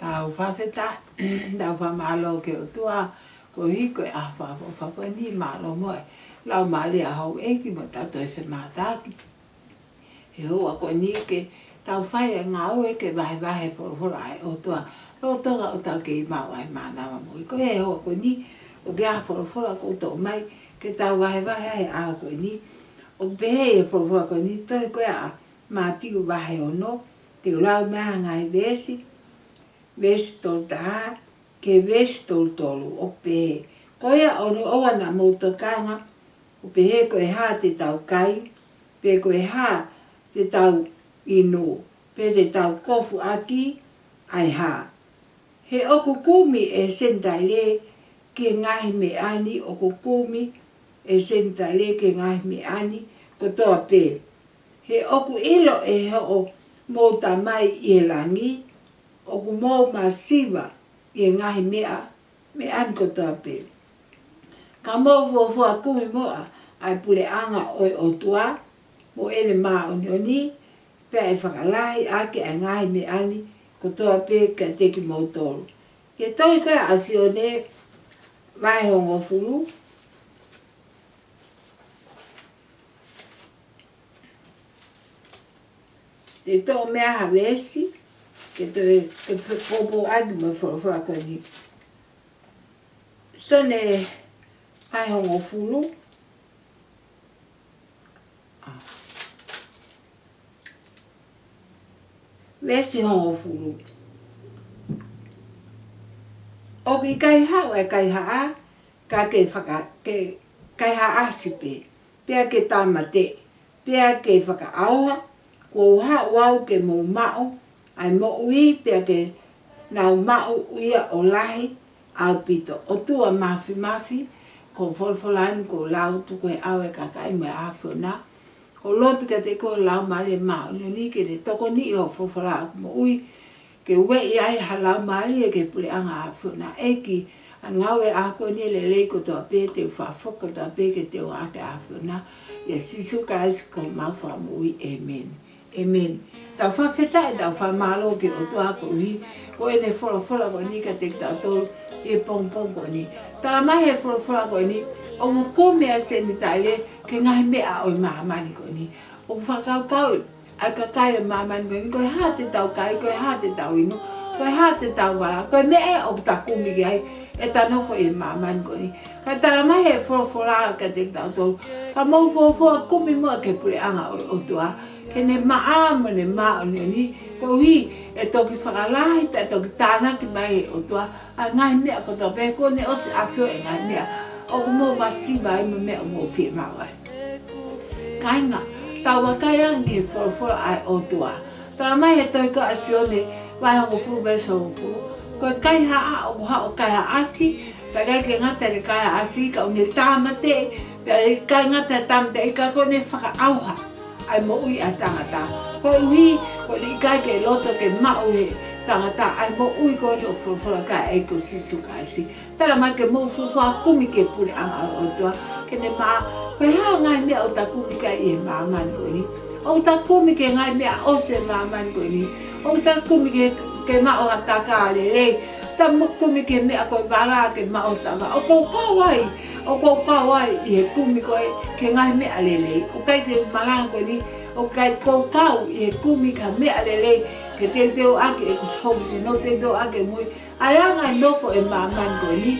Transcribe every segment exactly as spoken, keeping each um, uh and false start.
ʻOku fakafetaʻi, ʻoku fakamālō ki he ʻOtua, koeʻuhi ko e ʻaho fakaʻofoʻofa ko eni, mālō mo e laumālie ʻa houʻeiki mo ʻetau toe femātaaki he houa ko eni ke tau fai e ngāue ke vahevahe e folofola ʻa e ʻOtua. Lolotonga ʻoku tau kei maʻu ai e mānava moʻui. Ko e houa ko eni, ʻoku ʻi ai e folofola ʻoku ou toʻo mai ke tau vahevahe ai he ʻaho ko eni. ʻOku pehē ʻe he folofola ko eni, tohi ko ia ʻa Mātiu vahe ono, te u lau mei he ngaahi veesi, veesi tolu taha ki he veesi tolu tolu, ʻoku pehē: Ko ia ʻoua naʻa mou tokanga, ʻo pehē ko e hā te tau kai, pe ko e hā te tau inu, pe te tau kofu ʻaki ʻa e hā. He ʻoku kumi ʻe he Senitaile ki he ngaahi meʻa ni, ʻoku kumi ʻe he Senitaile ki he ngaahi meʻa ni kotoa pē. He ʻoku ʻilo ʻe hoʻomou Tamai ʻi he langi ʻoku mou masiva ʻi he ngaahi meʻa, meʻa ni kotoa pē. Ka mou fuofua kumi muʻa ʻa e puleʻanga ʻo e ʻOtua mo ʻene māʻoniʻoni, pea ʻe fakalahi ʻaki ʻa e ngaahi meʻa ni kotoa pē kiate kimoutolu. He tohi ko ia ʻa Sione vahe hongofulu, te u toʻo mei ai ha veesi ke toe, ke poupou atu mo e folofola ko eni. Sione vahe hongofulu, veesi hongofulu. ʻOku ʻikai haʻu ʻa e kaihaʻa ka ke faka-, ke kaihaʻasi pē, pea ke tāmateʻi, pea ke fakaʻauha. Kuo u haʻu au ke mou maʻu ʻa e moʻui, pea ke nau maʻu ia ʻo lahi ʻaupito. ʻOtua Māfimafi, ko e folofola ni kuo lau tuku he ʻao ʻo e kakai mo e ʻAfiona. ʻOku ou lotu kiate koe Laumālie Māʻoniʻoni ke ne tokoniʻi hoʻo folofola ʻoku moʻui, ke ueʻi ai ha laumālie ki he puleʻanga ʻo e ʻAfiona. ʻEiki, ʻa e ngāue ʻa e ʻaho ko eni ʻe lelei kotoa pē, te u fakafoki kotoa pē ke te u ʻoange ki he ʻAfiona. ʻIa Sīsū Kalaisi ko homau Fakamoʻui. ʻĒmeni. ʻĒmeni. Tau fakafetaʻi, tau fakamālō ki he ʻOtua koeʻuhi ko ʻene folofola ko eni kiate kitautolu ʻi he pongipongi ko eni. Talamai ʻe he folofola ko eni, ʻoku kumi ʻa e Senitaile ki he ngaahi meʻa ʻo e māmani ko eni. ʻOku fakakaukau ʻa e kakai ʻo e māmani ko eni, ko e hā te tau kai, ko e hā te tau inu, ko e hā te tau vala, ko e meʻa ē ʻoku ta kumi ki ai ʻeta nofo ʻi he māmani ko eni. Ka talamai ʻe he folofola kiate kitautolu, ka mou fuofua kumi muʻa ki he puleʻanga ʻo e ʻOtua, ki heʻene maʻa mo ʻene māʻoniʻoni, koeʻuhi ʻe toki fakalahi pea toki tānaki mai ʻe he ʻOtua ʻa e ngaahi meʻa kotoa pē, kuo ne ʻosi ʻafioʻi e ngaahi meʻa ʻoku mou masiva ai mo e meʻa ʻoku mou fiemaʻu ai. Kāinga, tau vakai ange ki he folofola ʻa e ʻOtua. Talamai ʻe he tohi ko ia ʻa Sione vahe hongofulu veesi hongofulu, ko e kaihaʻa ʻoku haʻu ʻo kaihaʻasi, pea ʻikai ke ngata ʻene kaihaʻasi, ka ʻoku ne tāmateʻi, pea ʻikai ngata he tāmateʻi, ka kuo ne fakaʻauha ʻa e moʻui ʻa e tangata. Koeʻuhi, kuo ne ʻikai ke loto ke maʻu ʻe he tangata ʻa e moʻui ko eni ʻoku folofola ki ai ʻa e ʻEiki ko Sīsū Kalaisi. Talamai ke mou fuofua kumi ki he puleʻanga ʻo e ʻOtua, ki heʻene maʻa. Ko e hā e ngaahi meʻa ʻoku ta kumi ki ai ʻi he māmani ko eni? ʻOku ta kumi ki he ngaahi meʻa ʻosi ʻo e māmani ko eni. ʻOku ta kumi ke, ke maʻu ha taka lelei. Ta mo kumi ki he meʻa ko e vala ke maʻu ha taka. ʻOku ou kau ai, ʻoku ou kau ai ʻi he kumi ko ē ki he ngaahi meʻa lelei. ʻOku ʻikai te u malanga ko eni, ʻoku ʻikai, ʻoku ou kau ʻi he kumi ki ha meʻa lelei, ke teuteuʻaki ʻeku houʻeiki, no teuteuʻaki e moʻui. ʻA e anga e nofo ʻo e māmani ko eni,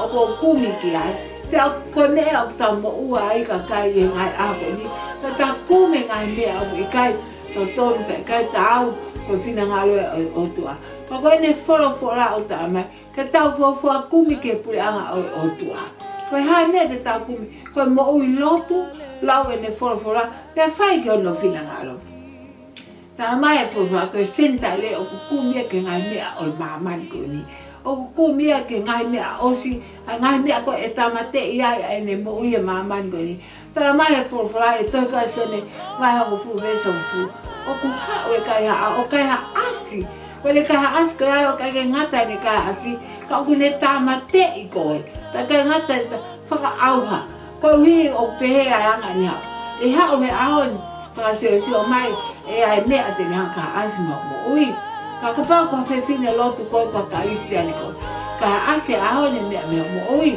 ʻoku ou kumi ki ai. Pea ko e meʻa ʻoku tau moʻua ai kakai ʻi he ngaahi ʻaho ko eni, ka ta kumi ngaahi meʻa ʻoku ʻikai totonu pea ʻikai taau ki he finangalo ʻo e ʻOtua. Ka ko ʻene folofola ʻoku talamai ke tau fuofua kumi ki he puleʻanga ʻo e ʻOtua. Ko e hā e meʻa te tau kumi? Ko e moʻui lotu, lau ʻene folofola, pea fai ki hono finangalo. Talamai ʻe he folofola ko e Senitaile ʻoku kumi ia ki he ngaahi meʻa ʻo e māmani ko eni. ʻOku kumi ia ki he ngaahi meʻa ʻosi, ʻa e ngaahi meʻa ko ē ʻe tāmateʻi ai ʻa ʻene moʻui ʻi he māmani ko eni. Talamai ʻe he folofola ʻi he tohi ko ia ʻa Sione vahe hongofulu veesi hongofulu, ʻoku haʻu e kaihaʻa ʻo kaihaʻasi. Ko ʻene kaihaʻasi ko ia ʻoku ʻikai ke ngata ʻene kaihaʻasi, ka ʻoku ne tāmateʻi koe. Pea ʻikai ngata ʻene ta-, fakaʻauha. Koeʻuhi ʻoku pehē ʻa e anga ʻene haʻu. ʻE haʻu he ʻaho ni, fakasiosio mai ʻe ʻi ai e meʻa te ne hanga ʻo kaihaʻasi homau moʻui. Ka kapau ko ha fefine lotu koe, ko ha Kalisitiane koe, ka ʻasi ʻa hoʻo meʻa mei hoʻo moʻui,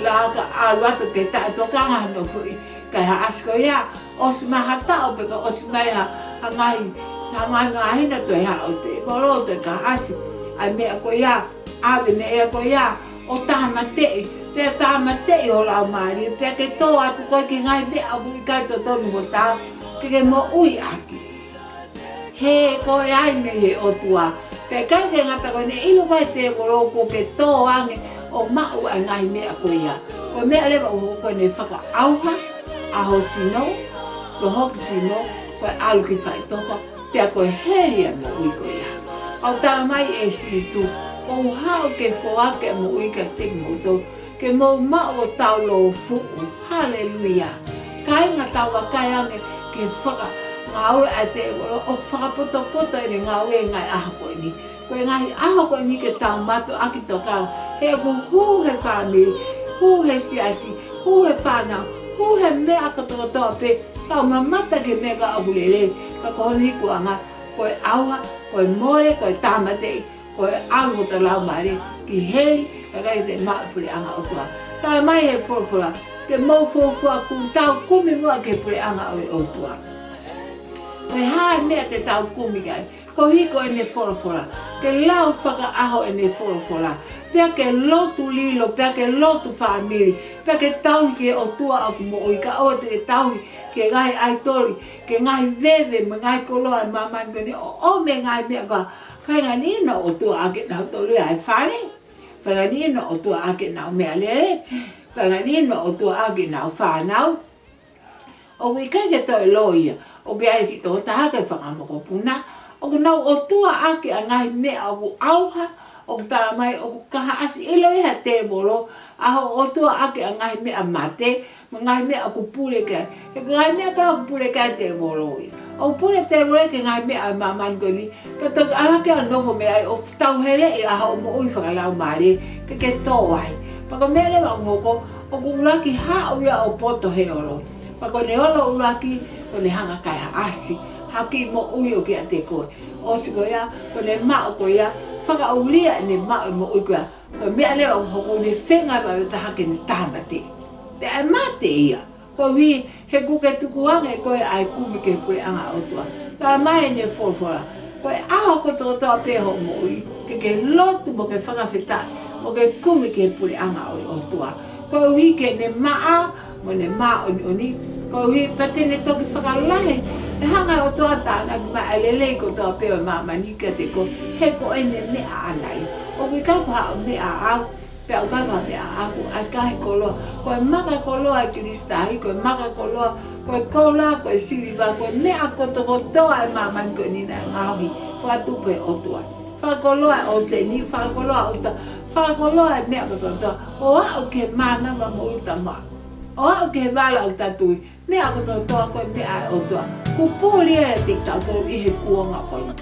laka ʻalu atu ki he taʻetokanga hono foʻi kaihaʻasi ko ia, ʻosi mai ha taʻu pe ko e ʻosi mai ha, ha ngaahi, ha ngaahi, ngaahi hina, toe haʻu e tēvolo, toe kaihaʻasi ʻa e meʻa ko ia, ʻave e meʻa ko ia, ʻo tāmateʻi, pea tāmateʻi ho laumālie, pea ke tō atu koe ki he ngaahi meʻa ʻoku ʻikai totonu mo taau ke ke moʻui ʻaki. He ko e ʻai mei he ʻOtua. Pea ʻikai ke ngata ko ē, ʻene ʻilo ko ē ʻa e tēvolo kuo ke tō ange ʻo maʻu ʻa e ngaahi meʻa ko ia. Ko e meʻa leva ʻoku ne fakaʻauha ʻa ho sino, ko hoku sino, ko e ʻalu ki faʻitoka, pea ko e heli ʻa e moʻui ko ia. ʻOku talamai ʻe Sīsū, kuo u haʻu ke foaki ʻa e moʻui kiate kimoutolu, ke mou maʻu ʻo taulōfuʻu. Haleluia. Kāinga, tau vakai ange ki he fakangāue ʻa e tēvolo ʻo fakapotopoto ʻene ngāue he ngaahi ʻaho ko eni. Ko e ngaahi ʻaho ko eni ke tau mātuʻaki tokanga. He ʻoku hū he fāmili, hū he siasi, hū he fānau, hū he meʻa kotokotoa pē, tau mamata ki he meʻa ʻoku lelei, ka ko hono ikuʻanga, ko e ʻauha, ko e mole, ko e tāmateʻi, ko e ʻalu hotau laumālie ki heli, kae ʻikai te maʻu e puleʻanga ʻo e ʻOtua. Talamai ʻe he folofola, ke mou fuofua kumi, tau kumi muʻa ki he puleʻanga ʻo e ʻOtua. Ko e hā e meʻa te tau kumi ki ai? Koeʻuhi ko ʻene folofola, ke lau fakaʻaho ʻene folofola, pea ke lotu lilo, pea ke lotu fāmili, pea ke tauhi ki he ʻOtua ʻoku moʻui, kae ʻoua te ke tauhi ki he ngaahi ʻaitoli, ki he ngaahi veve mo e ngaahi koloa ʻo e māmani ko eni, ʻo, ʻo e ngaahi meʻa ko ia. Faingataʻaʻia ʻa e ʻOtua ʻaki ʻenau toli ʻa e fale. Faingataʻaʻia ʻa e ʻOtua ʻaki ʻenau meʻalele. Faingataʻaʻia ʻa e ʻOtua ʻaki ʻenau fānau. ʻOku ʻikai ke toe loi ia. ʻOku ʻi ai e kiʻi tokotaha ko e fanga mokopuna ʻoku nau ʻOtua ʻaki ʻa e ngaahi meʻa ʻoku ʻauha, ʻoku talamai ʻoku kaihaʻasi, ʻilo ia ʻe he tēvolo, ʻa hoʻo ʻOtua ʻaki ʻa e ngaahi meʻa mate, mo e ngaahi meʻa ʻoku pule ki ai. He ko e ngaahi meʻa ko ia ʻoku pule ki ai e tēvolo ia. ʻOku pule e tēvolo ki he ngaahi meʻa ʻo e māmani ko eni, pea toki ʻalu hake ʻo nofo mei ai ʻo tauheleʻi ʻa hoʻo moʻui fakalaumālie ke ke tō ai. Pea ko e meʻa leva ʻoku hoko, ʻoku ʻuluaki haʻu ia ʻo poto he olo. Pea ko ʻene olo ʻuluaki, ko ʻene hanga ʻo kaihaʻasi ha kiʻi moʻui ʻo kiate koe. ʻOsi ko ia, ko ʻene maʻu ko ia, fakaʻulia ʻene maʻu e moʻui ko ia. Ko e meʻa leva ʻoku hoko, ʻoku ne feinga ʻe he vaivai taha ke ne tāmateʻi. Pea ʻe mate ia. Koeʻuhi he kuo ke tukuange ʻe koe ʻa e kumi ki he puleʻanga ʻo e ʻOtua. Talamai ʻe heʻene folofola, ko e ʻaho kotokotoa pē hoʻo moʻui, ke ke lotu mo ke fakafetaʻi, mo ke kumi ki he puleʻanga ʻo e ʻOtua. Koeʻuhi ke ne maʻa, mo ne māʻoniʻoni, koeʻuhi pea te ne toki fakalahi, ʻe hanga ʻe he ʻOtua ʻo tānaki mai ʻa e lelei kotoa pē ʻo e māmani kiate koe, he ko ʻene meʻa ʻaʻana ia. ʻOku ʻikai ko haʻo meʻa ʻaʻau, pea ʻoku ʻikai ko ha meʻa ʻaʻaku, ʻa e ngaahi koloa. Ko e maka koloa ʻa e Kalisitiane, ko e maka koloa, ko e koula, ko e siliva, ko e meʻa kotokotoa ʻo e māmani ko eni naʻe ngaohi, fakatupu ʻe he ʻOtua. Fakakoloa e ʻōseni, fakakoloa e uta, fakakoloa e meʻa kotokotoa, ʻo aʻu ki he mānava mo e uta maʻa, ʻo aʻu ki he vala ʻo e uta tui, meʻa kotokotoa ko e meʻa ʻa e ʻOtua. Kuo puli ia ʻiate kitautolu ʻi he kuonga ko eni.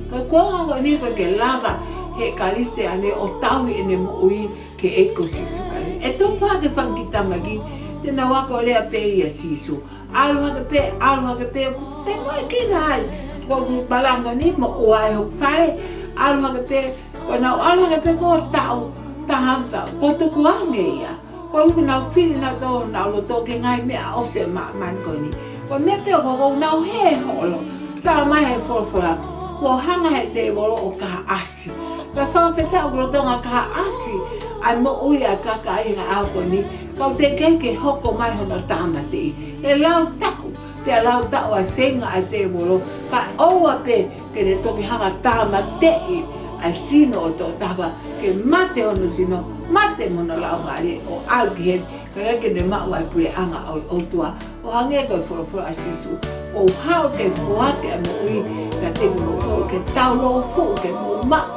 Ko e kuonga ko eni ʻoku ʻikai ke lava ʻe he Kalisitiane ʻo tauhi ʻene moʻui ki he ʻEiki ko Sīsū Kalaisi. ʻE tupu hake e fanga kiʻi tamaiki, te nau ako lea pē ʻia Sīsū. ʻAlu hake pē, ʻalu hake pē, ʻoku femoʻuekina ai. Ko ʻeku palani ko eni mo ʻoua ʻe hoku fale. ʻAlu hake pē, ko ʻenau ʻalu hake pē ko e taʻu, taha taʻu, kuo tukuange ia. Koeʻuhi ʻoku nau fili nautolu honau loto ki he ngaahi meʻa ʻosi ʻo e māmani ko eni. Ko e meʻa pē ʻoku hoko, ʻoku nau hē holo. Talamai ʻe he folofola, kuo hanga ʻe he tēvolo ʻo kaihaʻasi. Ka fakafetaʻi ʻoku lolotonga kaihaʻasi ʻa e moʻui ʻa e kakai he ngaahi ʻaho ko eni, ka ʻoku teʻeki ke hoko mai hono tāmateʻi. ʻE lau taʻu, pea lau taʻu ʻa e feinga ʻa e tēvolo, kae ʻoua pē ke ne toki hanga ʻo tāmateʻi ʻa e sino ʻo e tokotaha, ke mate hono sino, mate mo hono laumālie, ʻo ʻalu ki heli, kae ʻikai ke ne maʻu ʻa e puleʻanga ʻo e ʻOtua. ʻO hangē ko e folofola ʻa Sīsū, kuo u haʻu ke foaki ʻa e moʻui kiate kimoutolu, ke taulōfuʻu, ke mou maʻu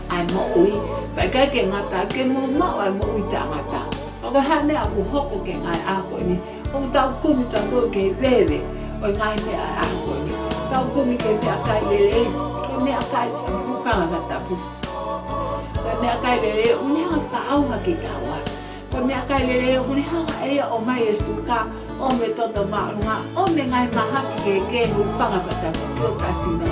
ʻa e moʻui, pea ʻikai ke ngata, ke mou maʻu ʻa e moʻui taʻengata. Pea ko e hā e meʻa ʻoku hoko ki he ngaahi ʻaho ko eni? ʻOku tau kumi tautolu ki he veve ʻo e ngaahi meʻa ʻo e ʻaho ko eni. Tau kumi ki he meʻakai lelei, ki he meʻakai, hūfanga he fakatapu. Ko e meʻakai lelei ʻoku ne hanga ʻo fakaʻauha kitaua. Ko e meʻakai lelei ʻoku ne hanga ʻe ia ʻo ʻomai e suka, ʻo e toto māʻolunga, ʻo e ngaahi mahaki kehekehe, hūfanga he fakatapu, ʻo e kasino.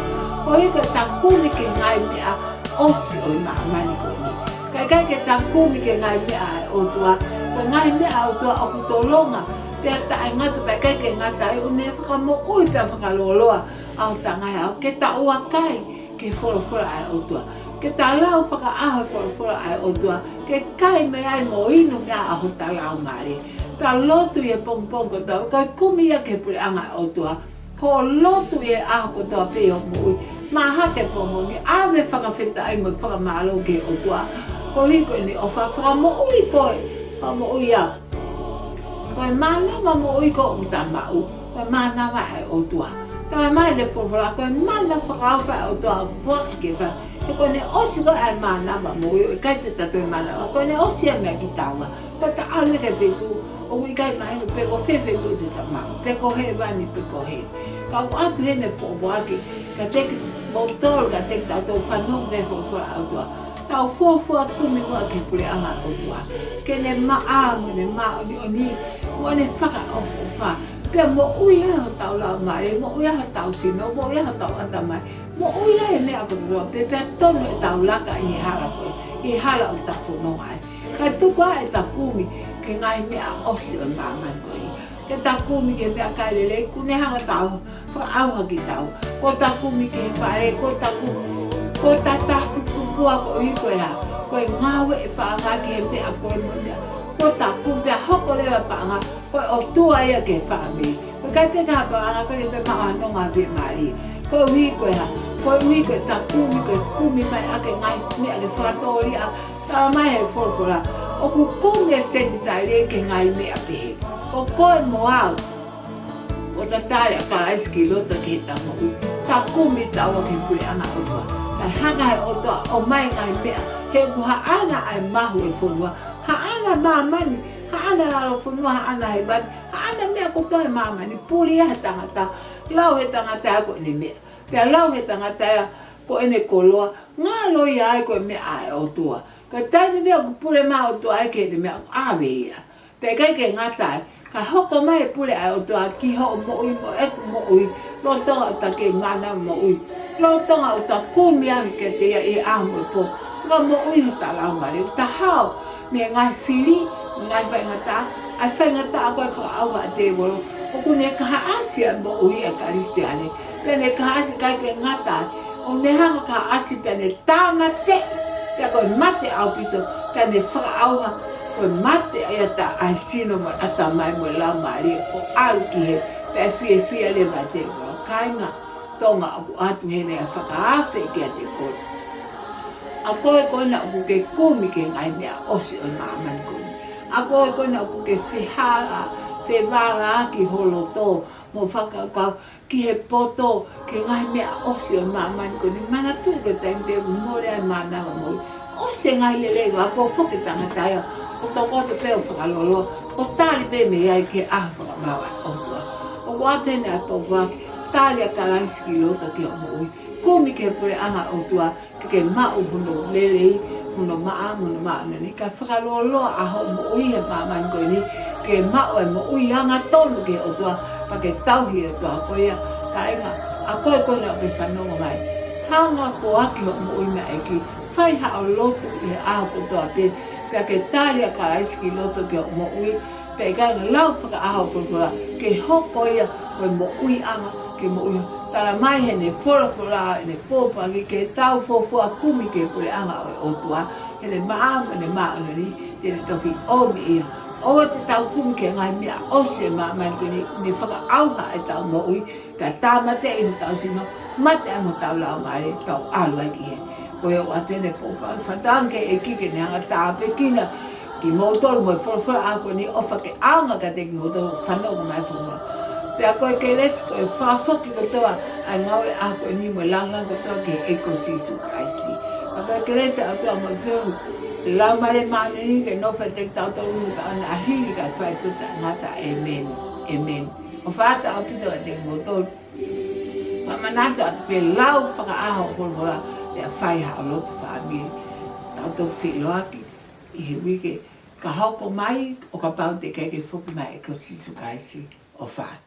ʻOku ʻikai ke ta kumi ki he ngaahi meʻa ʻosi ʻo e māmani ko eni. Ka ʻikai ke ta kumi ki he ngaahi meʻa ʻa e ʻOtua. Ko e ngaahi meʻa ʻa e ʻOtua ʻoku tolonga, pea taʻengata, pea ʻikai ke ngata ai, ʻoku ne fakamoʻui pea fakalōloa ʻa hotau ngaahi ʻaho ke ta ʻuakai ki he folofola ʻa e ʻOtua. Ke ta lau fakaʻaho e folofola ʻa e ʻOtua, ke kai mei ai mo inu mei ai ʻa hota laumālie. Ta lotu ʻi he pongipongi kotoa, ko e kumi ia ki he puleʻanga ʻo e ʻOtua. Ko e lotu ʻi he ʻaho kotoa pē ʻo e moʻui. Mahalo ko e pongipongi, ʻave fakafetaʻi mo e fakamālō ki he ʻOtua. Koeʻuhi ko ʻene ʻofa, fakamoʻui koe, fakamoʻui au. Ko e mānava moʻui ko ē ʻoku ta maʻu, ko e mānava ʻa e ʻOtua. Talamai ʻe he folofola, ko e mana fakaofo ʻa e ʻOtua ʻoku foaki ke fai. He ko ʻene ʻosi ko ē ʻa e mānava moʻui, ʻoku ʻikai te ta toe mānava. Ko ʻene ʻosi ia meia kitaua. Ko ʻeta ʻalu ki he feituʻu ʻoku ʻikai mahino pe ko fē feituʻu te ta maʻu, pe ko hēvani pe ko heli. Ka ʻoku ʻoatu heni e foʻi foaki kiate kimoutolu, kiate kitautolu ʻoku fanongo ki he folofola ʻa e ʻOtua. Tau fuofua kumi muʻa ki he puleʻanga ʻo e ʻOtua. Ke ne maʻa mo ne māʻoniʻoni, mo ne fakaʻofoʻofa. Pea moʻui ai hotau laumālie, moʻui ai hotau sino, moʻui ai hotau ʻatamai, moʻui ai e meʻa kotoa pē, pea tonu ʻetau laka ʻi he hala ko ē, ʻi he hala ʻoku ta fononga ai. Kae tuku ā ʻeta kumi ki he ngaahi meʻa ʻosi ʻo e māmani ko ē. Ke ta kumi ki he meʻakai lelei, ʻoku ne hanga ʻo tau fakaʻauha kitaua. Ko ʻeta kumi ki he fale, ko ʻeta kumi, ko ʻeta tafi kupua koeʻuhi ko e hā? Ko e ngāue ʻa e paʻanga ki he meʻa ko ē mo e meʻa. Ko ʻeta kumi pea hoko leva e paʻanga ko e ʻotua ia ki he fāmili. Ko e ʻikai pē ke ha paʻanga, ʻikai ke toe maʻu ha nonga fiemālie. Koeʻuhi ko e hā? Koeʻuhi ko ʻeta kumi, ko e kumi mai ʻaki e ngaahi meʻa ke fakatōliʻa. Talamai ʻe he folofola, ʻoku kumi e Senitaile ki he ngaahi meʻa pehē. Ko koe mo au, ʻoku ta tali ʻa Kalaisi ki loto ki heʻeta moʻui, ta kumi taua ki he puleʻanga ʻo e ʻOtua. Kae hanga ʻe he ʻOtua ʻo ʻomai e ngaahi meʻa, he ʻoku haʻana ʻa e mahu ʻo e fonua, haʻana e māmani, haʻana e lalo fonua, haʻana hēvani, haʻana e meʻa kotoa ʻi māmani, puli ia ʻe he tangata, lau ʻe he tangata ia ko ʻene meʻa. Pea lau ʻe he tangata ia ko ʻene koloa, ngalo ia ai ko e meʻa ʻa e ʻOtua. Ko e taimi pē ʻoku pule mai e ʻOtua ai ki heʻene meʻa, ʻave ia. Pea ʻikai ke ngata ai, ka hoko mai e pule ʻa e ʻOtua ki hoʻo moʻui mo ʻeku moʻui, lolotonga ʻoku ta kei mānava moʻui. Lolotonga ʻoku ta kumi ange kiate ia ʻi he ʻaho mo e pō. Fakamoʻui hota laumālie, ʻo ta hao mei he ngaahi fili, ngaahi faingataʻa, ʻa e faingataʻa ko ē fakaʻauha ʻa e tēvolo. ʻOku ne kaihaʻasi ʻa e moʻui ʻa e Kalisitiane. Pea ne kaihaʻasi, ʻikai ke ngata ai, ʻoku ne hanga ʻo kaihaʻasi pea ne tāmateʻi, pea ko e mate ʻaupito, pea ne fakaʻauha, ko e mate ʻa e ʻata, ʻa e sino mo e ʻatamai mo e laumālie, ʻo ʻalu ki hē, pea fiefia leva e tēvolo. Kāinga Tonga, ʻoku ʻoatu heni ʻa e fakaafe kiate koe. ʻA koe ko ena ʻoku ke kumi ki he ngaahi meʻa ʻosi ʻo e māmani ko eni. ʻA koe ko ena ʻoku ke fehala, fevala ʻaki ho loto mo e fakakaukau ki he poto, ki he ngaahi meʻa ʻosi ʻo e māmani ko eni. Manatuʻi ko e taimi pē ʻoku mole ai e mānava moʻui, ʻosi e ngaahi lelei, ʻoku ako foki e tangata ia ʻo tokoto pē ʻo fakalōloa, ʻo tali pē mei ai ki he ʻaho fakamaau ʻa e ʻOtua. ʻOku ʻoatu heni ʻa e pōpoaki, tali ʻa Kalaisi ki loto ki hoʻo moʻui. Kumi ki he puleʻanga ʻo e ʻOtua, ke ke maʻu hono lelei, hono maʻa, hono māʻoniʻoni, kae fakalōloa ʻa hoʻo moʻui he māmani ko eni, ke maʻu e moʻui angatonu ki he ʻOtua, pea ke tauhi e ʻOtua ko ia. Kāinga, ʻa koe ko ena ʻoku ke fanongo mai, hanga ʻo foaki hoʻo moʻui maʻa e ʻEiki, fai haʻo lotu ʻi he ʻaho kotoa pē, pea ke tali ʻa Kalaisi ki loto ki hoʻo moʻui, pea ʻikai ngata ai, lau fakaʻaho e folofola, ke hoko ia ko e moʻuiʻanga, ke moʻui. Talamai heʻene folofola, heʻene pōpoaki, ke tau fuofua kumi ki he puleʻanga ʻo e ʻOtua, heʻene maʻa mo ʻene māʻoniʻoni, te ne toki ʻomi ia. ʻOua te tau kumi ki he ngaahi meʻa ʻosi ʻo e māmani ko eni, ne fakaʻauha ʻetau moʻui, pea tāmateʻi hotau sino, mate ai mo hotau laumālie, tau ʻalu ai ki hē. Ko ia ʻoku ʻoatu heni e pōpoaki, fakatauange ki he ʻEiki ke ne hanga ʻo tāpuekina kimoutolu mo e folofola ʻaho ko eni, ʻofa ke ʻaonga kiate kimoutolu ʻoku fanongo mai e folofola. Pea ko e kelesi, ko e fakafoki kotoa ʻa e ngāue ʻaho ko eni mo e lāngilangi kotoa ki he ʻEiki ko Sīsū Kalaisi. Pea ko e kelesi ʻa e ʻOtua mo e feohi ʻa e Laumālie Māʻoniʻoni ke nofo ʻiate kitautolu mo taʻengata ʻo hili kae fai pē ʻo taʻengata. ʻĒmeni. ʻĒmeni. ʻOfa atu ʻaupito kiate kimoutolu. Fakamanatu atu pē, lau fakaʻaho e folofola, pea fai haʻo lotu fāmili. Tau toki feʻiloaki ʻi he uike ka hoko mai, ʻo kapau te ke ʻikai ke foki mai e ʻEiki ko Sīsū Kalaisi. ʻOfa atu.